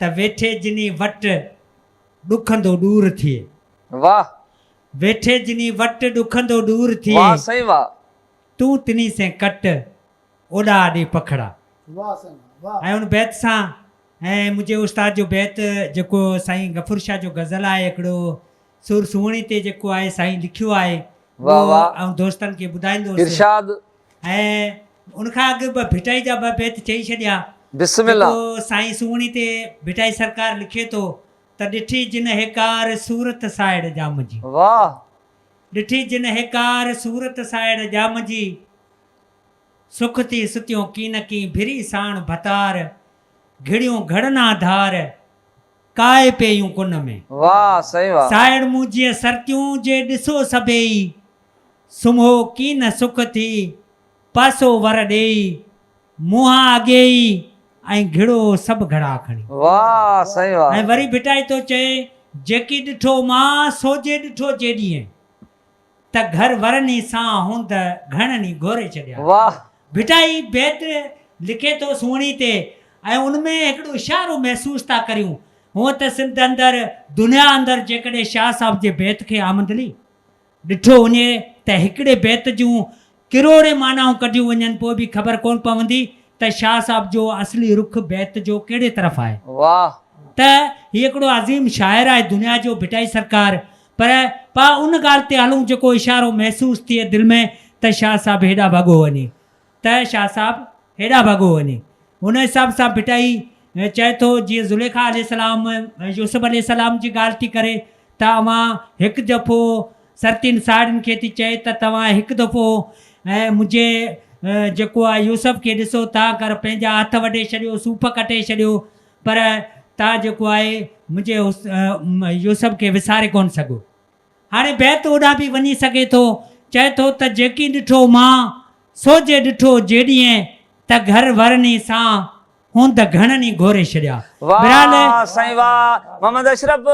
ته ويٺي جني وٽ ڏکندو ڏور ٿئي. واھ. ويٺي جني وٽ ڏکندو ڏور ٿئي. واھ سائين واھ. تون تني سين ڪٽ اوڏا ڏي پکڙا. واھ سائين واھ. ۽ ان بيت سان ۽ منهنجي استاد جو بيت جيڪو سائين غفور شاھ جو غزل آهي هڪڙو سور سهڻي تي جيڪو آهي سائين لکيو آهي واھ اهو واھ. آئون دوستن کي ٻڌائيندو هوس. ارشاد. ۽ ان کان اڳ به ڀٽائي جا ٻه بيت چئي ڇڏيا. بسم الله. جيڪو سائين سهڻي تي ڀٽائي سرڪار لکي ٿو ته ڏٺي جن هيڪار صورت ساهڙ ڄام جي. واھ. ڏٺي جن هيڪار صورت ساهڙ ڄام جي. سک ٿي ستيون ڪينڪين ڀري ساڻ ڀتار. گهڙيون گهڙنا ڌار. ڪائي پيون ڪن ۾. واھ سائين واھ. ساهڙ مون جيئن سرتيون جي ڏسو سڀيئي. سمهو ڪين سک ٿي پاسو ور ڏيئي. منهان اڳيئي ۽ گهڙو سڀ گهڙا کڻي. واھ سائين واھ. ۽ وري ڀٽائي ٿو چئي جيڪي ڏٺو مان سو جي ڏٺو جيڏينهن. ته گهر ورني سان هوند گهڻن ئي گهوري ڇڏيا. واھ. ڀٽائي بيت لکي ٿو سهڻي تي ۽ ان ۾ هڪڙو اشارو محسوس ٿا ڪريون. هونء ته سنڌ اندر، دنيا اندر جيڪڏهن شاهه صاحب جي بيت کي آمدلي ڏٺو وڃي ته هڪڙي بيت جون ڪروڙين معنائون ڪڍيون وڃن پوء به خبر ڪونه پوندي ته شاهه صاحب جو اصلي رخ بيت جو ڪهڙي طرف آهي. واھ. ته هي هڪڙو عظيم شاعر آهي دنيا جو ڀٽائي سرڪار پر پا ان ڳالهه تي هلون جيڪو اشارو محسوس ٿئي دل ۾ ته شاهه صاحب هيڏانهن ڀڳو وڃي ته شاهه صاحب هيڏانهن ڀڳو وڃي ان حساب سان ڀٽائي چئي ٿو جيئن زليخا عليه السلام يوسف عليه السلام جي ڳالهه ٿي ڪري ته اوهان هڪ دفعو سرتين ساهيڙين کي ٿي چئي ته توهان هڪ دفعو منهنجي جيڪو آهي يوسف کي ڏسو تان ڪر پنهنجا هٿ وڍي ڇڏيو صوف ڪٽي ڇڏيو پر تان جيڪو آهي منهنجي يوسف کي وساري ڪونه سگهو. هاڻي بيت اوڏانهن به وڃي سگهي ٿو. چئي ٿو ته جيڪي ڏٺو مان، سو جي ڏٺو جيڏينهن، ته گهر ورني سان هوند گهڻن ئي گهوري ڇڏيا. واھ بهرحال. سائين واھ محمد اشرف.